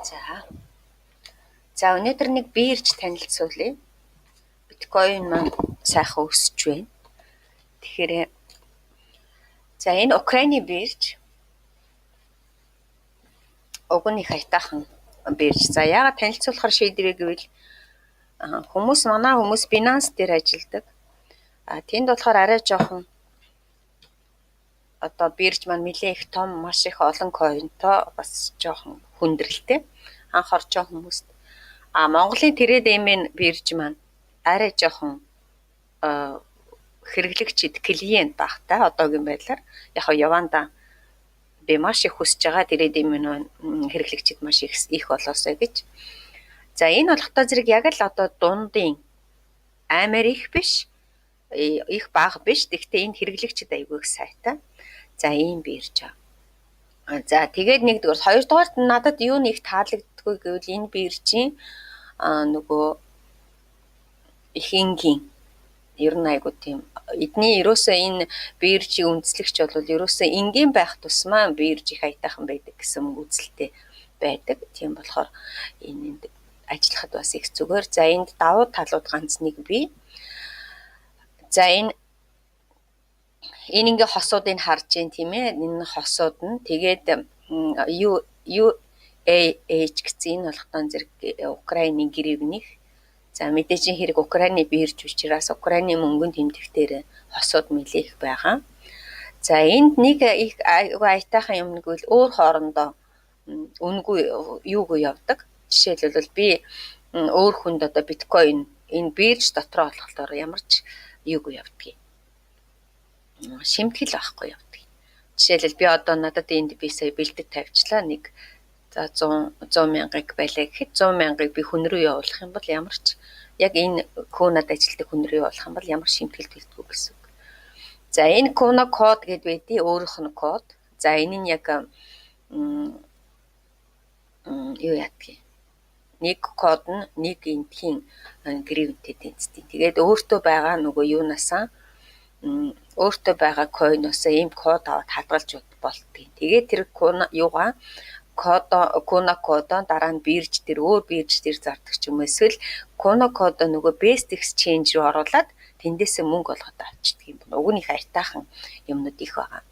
За. За, өнөөдөр нэг бирж танилцуулъя. Биткойн маань сайхан өсөж байна. Тэгэхээр за, энэ Украины бирж, уг нь их аятайхан бирж. За, яагаад танилцуулахар шийдвэ гэвэл хүмүүс, манай хүмүүс Binance дээр ажилладаг. А тэнд болохоор арай жоохон одоо бирж маань нэлээд их том, маш их олон coin той, бас жоохон хүндрэлтэй анх орж байгаа хүмүүст. А Монголын Trade MN бирж маань арай жоохон хэрэглэгчид, клиент багтай одоогийн байдлаар. Яг явандаа би маш их хүсэж байгаа Trade MN хэрэглэгчид маш их их болоосой гэж. За, энэ болохтой зэрэг яг л одоо дундын, аймаар их биш, их бага биш. Гэхдээ энэ хэрэглэгчид аягүй их сайтай. За, ийм бирж. За, тэгээд нэгдүгээр, хоёрдугаарт надад юу нэг таалагддаггүй гэвэл энэ биржийн нөгөө их энгийн, ер нь айгу тийм эдний ерөөсөө энэ биржийг үндэслэгч бол ерөөсөө энгийн байх тусмаа бирж их аятайхан байдаг гэсэн үзэлтэй байдаг. Тийм болохоор энэ энд ажиллахад бас их зүгээр. За, энд давуу талууд ганц нэг бий. За, энэ ингээ хосуудыг харж байна, тийм ээ. Энэ хосууд нь тэгээд UAH гэсэн энэ болохтон зэрэг Украиний гривныг. За, мэдээж хэрэг Украины бирж учраас Украины мөнгөн тэмдэгтээр хосууд нэлээх байгаа. За, энд нэг их айгүй аятайхан юм нэг бол өөр хоорондоо үнэгүй юугүй явдаг. Жишээлбэл, би өөр хүнд одоо биткойн энэ бирж дотроо болохоор ямар ч юугүй явдгийг. Шимтгэл байхгүй явдаг. Жишээлбэл, би одоо надад энд би сая бэлдэг тавьчлаа, нэг за 100 100 мянгыг байлаа гэхэд 100 мянгыг би хүн рүү явуулах юм бол ямар ч, яг энэ Кунад ажилладаг хүн рүү явуулах юм бол ямар шимтгэл төлдөггүй гэсэн үг. За, энэ Куна код гэд байдгийг, өөрийнх нь код. За, энэ нь яг юу яадгийг, нэг код нь нэг эндхийн гривнтэй тэнцдэг. Тэгээд өөртөө байгаа нөгөө юунаасаа, өөртөө байгаа coin оос ийм код аваад хадгалж болдгийг. Тэгээд тэр юугаа кодо, Куна кодоо дараа нь бирж дээр, өөр бирж дээр зардаг ч юм уу, эсвэл Куна кодо нөгөө best exchange руу оруулаад тэндээсээ мөнгө олгоод авчдаг юм байна. Уг нь их аятайхан юмнууд их байгаа.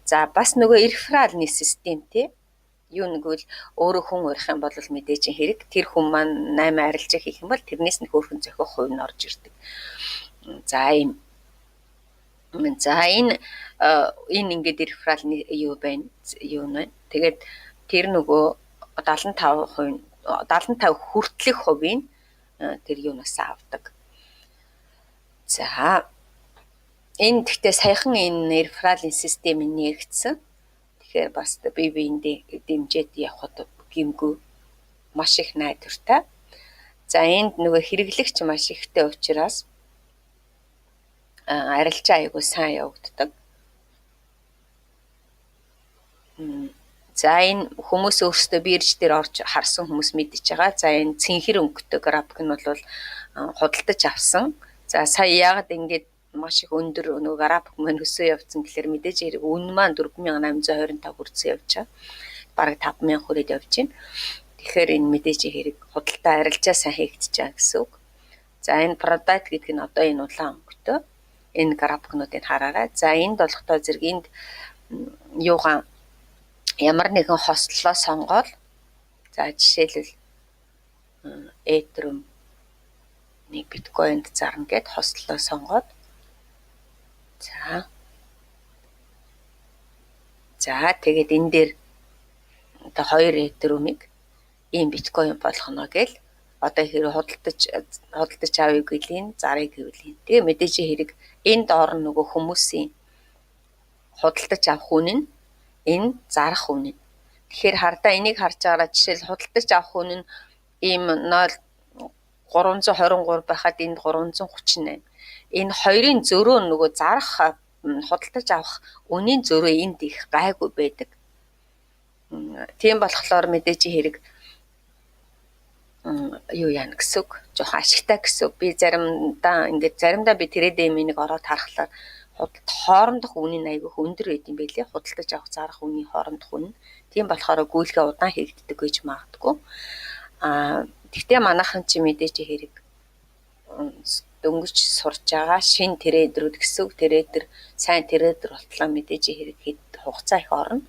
За, бас нөгөө referral ны системтэй юу нэгвэл өөрөө хүн урих юм бол мэдээж хэрэг тэр хүн маань 8 арилжаа хийх юм бол тэрнээс нь хөөрхөн зохих хувь нь орж ирдэг. За, ийм. За, энэ ингээд referral ны юу байна, юу нэ. Тэгээд тэр нөгөө 75%, 75 хүртэлх хувийг тэр юунаас авдаг. За, энэ гэхдээ саяхан энэ referral ын систем нээгдсэн. Тэгэхээр бас бие биендээ дэмжиж явхад гэмгүй, маш их найдвартай. За, энд нөгөө хэрэглэгч маш ихтэй учраас арилжаа аягүй сайн явагддаг. За, энэ хүмүүс өөрсдөө бирж дээр орж харсан хүмүүс мэдэж байгаа. За, энэ цэнхэр өнгөтэй график нь бол худалдаж авсан. За, сая яагаад ингэж маш их өндөр нөгөө график маань өсөө явцсан гэхээр мэдээж хэрэг үн маань 4825 хүрсэн явж байгаа. Бараг 5000 хүрээд явж байна. Тэгэхээр энэ мэдээж хэрэг худалдаа, арилжаа сайн хийгдэж байгаа гэсэн үг. За, энэ product гэдэг нь одоо энэ улаан өнгөтэй энэ графикнуудыг хараарай. За, энд болохтой зэрэг энд юугаан ямар нэгэн хослолоо сонгоод, за, жишээлбэл, Ethereum нэг биткойнд зарна гэд хослолоо сонгоод, за, тэгээд энэ дээр одоо 2 Ethereum-ыг ийм биткойн болгоно гэл одоо хэрэг худалдаж авъя гэлийн, зарыг гэвэл. Тэгээ мэдээж хэрэг энэ доор нь нөгөө хүмүүсийн худалдаж авах үн нь, энэ зарах үн нь. Тэгэхээр хардаа энийг харж байгаараа, жишээл худалдаж авах үн нь ийм 0 323 байхад энд 338. Энэ хоёрын зөрөө, нөгөө зарах, худалдаж авах үнийн зөрөө энд их гайгүй байдаг. Тийм болохоор мэдээж хэрэг юу яана гэсэн үг. Жоохон ашигтай гэсэн үг. Би заримдаа ингээд, заримдаа би Trade MN-ийг ороод харахлаар Хоорондох үн нь айгүйх өндөр байд юм байлээ. Худалдаж авах зарах үнийн хоорондох үн. Тийм болохоор гүйлгээ удаан хийгддэг гэж магадгүй. Тэгтээ манайхан чи мэдээж хэрэг дөнгөж сурж байгаа шинэ трейдерүүд гэсэн үг. Трейдер сайн трейдер болтлоо мэдээж хэрэг хэд хугацаа их орно.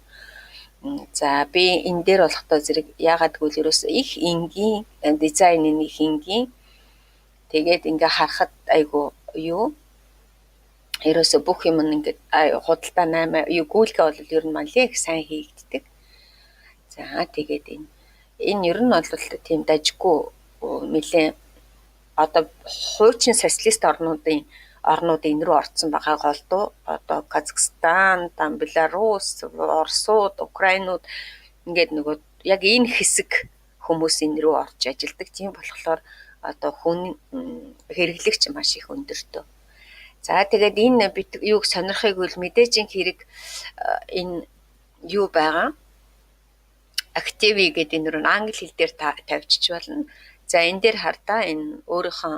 За би энэ дээр болохдоо зэрэг яагаад гэвэл ерөөсөө их энгийн дизайн нь их энгийн. Тэгээд ингээ харахад айгу юу ерөөсөө бүх юм ингээд худалдаа 8 юу гүйлгээ бол ер нь малын их сайн хийгддэг. За тэгээд энэ ер нь бол тийм дажгүй нэлээ одоо хуучин социалист орнууд энэ рүү орцсон байгаа голдуу одоо Казахстан, Беларусь, Оросууд, Украинууд ингээд нөгөө яг энэ хэсэг хүмүүс энэ рүү орж ажилдаг. Тийм болохоор одоо хүн хэрэглэгч маш их өндөртөө. За тэгээд энэ бит юуг сонирхыг бол мэдээж хэрэг энэ юу байгаа Active гэдэг энэ рүү англи хэл дээр тавьчих болно. За энэ дээр хардаа энэ өөрийнхөө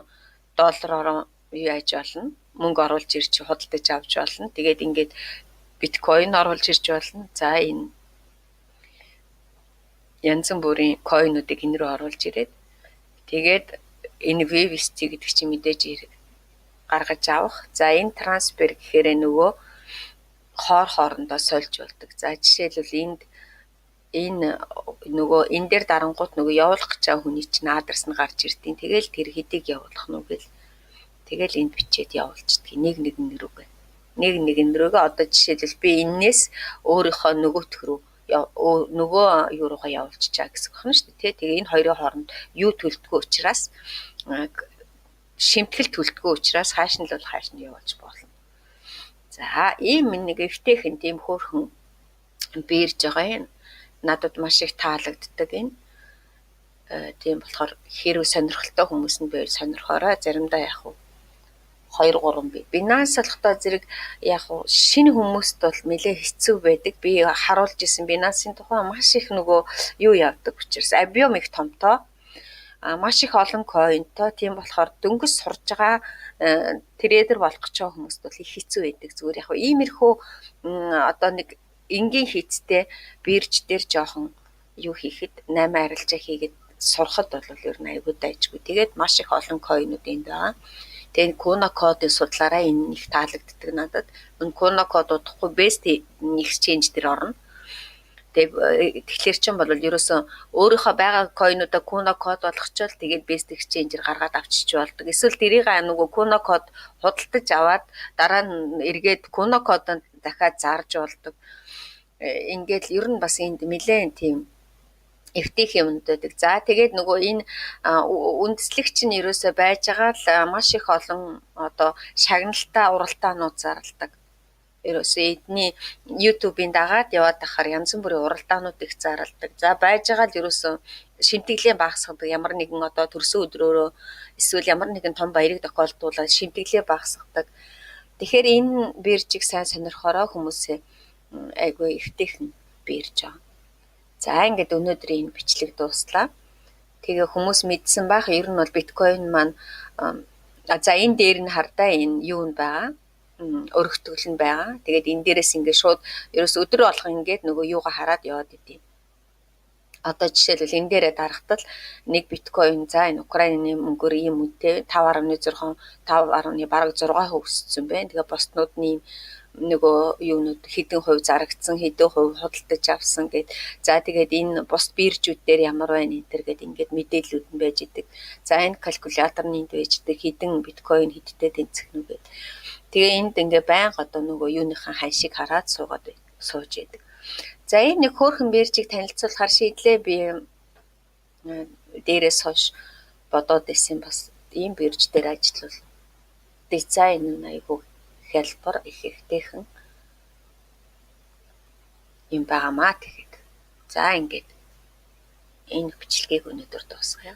доллараар юу яаж болно? Мөнгө оруулж ирж худалдаж авч болно. Тэгээд ингээд биткойн оруулж ирж болно. За энэ янз бүрийн койнуудыг энэ рүү оруулж ирээд тэгээд энэ VVST гэдэг чинь мэдээж гаргаж авах. За энэ трансфер гэхээр нөгөө хоор хоорондоо сольж болдог. За жишээлбэл энд энэ нөгөө энэ дээр дарангуут нөгөө явуулах гэж байгаа хүний чинь адрес нь гарч ирдیں۔ Тэгэл тэр хэдийг явуулах нь гэл тэгэл энд бичээд явуулчихдаг. Нэг нэгэн рүүгээ. Нэг нэгэн рүүгээ одоо жишээлбэл би эннээс өөрийнхөө нөгөөх рүү нөгөө юу руугаа явуулчихаа гэсэн үг байна шүү дээ. Тэгээ энэ хоёрын хооронд юу төлдгөө учраас шимтгэл төлдгөө учраас хааш нь л бол хааш нь явуулж болно. За ийм нэг эвтэйхэн тийм хөөрхөн бирж байгаа юм. Надад маш их таалагддаг энэ. Тийм болохоор хэрэг сонирхолтой хүмүүс нь байвал сонирхоорой. Заримдаа яг уу 2 3 би. Binance болохдоо зэрэг яг уу шинэ хүмүүст бол нэлээ хэцүү байдаг. Би харуулж исэн Binance-ийн тухай маш их нөгөө юу явдаг учраас объем их томтой. Маш их олон coin-той. Тийм болохоор дөнгөж сурж байгаа трейдер болох гэж байгаа хүмүүст бол их хэцүү байдаг. Зүгээр яг иймэрхүү одоо нэг энгийн хийцтэй бирж дээр жоохон юу хийхэд 8 арилжаа хийгээд сурахад бол ер нь айгүй дайжгүй. Тэгээд маш их олон coin-ууд энд байгаа. Тэгээд Kuna кодыг судлаараа энэ их таалагддаг надад. Энэ Kuna код удахгүй best exchange дээр орно. Тэгээд тэгэхээр чинь бол ерөөсөн өөрийнхөө байгаа coin-уудаа Kuna код болгочвол тэгээд best exchange-ээр гаргаад авчиж болдог. Эсвэл тэрийг нөгөө Kuna код худалдаж аваад дараа нь эргээд Kuna кодоо дахиад зарж болдог. Ингээд ер нь бас энд нэлээд тийм эвтэйх юмнууд байдаг. За тэгээд нөгөө энэ үндэслэгч нь ерөөсөө байж байгаа л маш их олон одоо шагналтай уралдаанууд зарладаг. Ерөөсөө эдний YouTube-ийн дагаад яваад байхаар янз бүрийн уралдаанууд их зарладаг. За байж байгаа л ерөөсөө шимтгэлээ багасгадаг. Ямар нэгэн одоо төрсөн өдрөөрөө эсвэл ямар нэгэн том баярыг тохиолдуулаад шимтгэлээ багасгадаг. Тэгэхээр энэ биржийг сайн сонирхороо хүмүүсээ айгүй эвтэйхэн бирж байгаа. За ингээд өнөөдрийн энэ бичлэг дууслаа. Тэгээ хүмүүс мэдсэн бах ер нь бол биткойн маань за энэ дээр нь хардаа энэ юу нь байгаа өргөтгөл нь байгаа. Тэгээд энэ дээрээс ингээд шууд ерөөс өдөр болгон ингээд нөгөө юугаа хараад яваад идэв. Одоо жишээлбэл энэ дээрээ дарахтал нэг биткойн за энэ Украины мөнгөөр ийм үнэтэй 5.6 5. бараг 6% өссөн байна. Тэгээ бусднууд нь ийм нөгөө юунууд хэдэн хувь зарагдсан, хэдэн хувь худалдаж авсан гэд. За тэгээд энэ бус биржүүд дээр ямар байна энэ төр гэд ингээд мэдээллүүд нь байж идэг. За энэ калькулятор нь энд байж идэг. Хэдэн биткойн хэдтэй тэнцэх нү гэд. Тэгээ энд ингээ байнга одоо нөгөө юуныхаа ханшийг хараад суугаад сууж идэг. За энэ нэг хөөрхөн биржийг танилцуулахар шийдлээ би дээрээс хойш бодоод исэн бас ийм бирж дээр ажиллавал дизайн нь айгүй хялбар их эвтэйхэн юм байгаамаа тэгэхэд. За ингээд энэ бичлэгийг өнөөдөр дуусгая.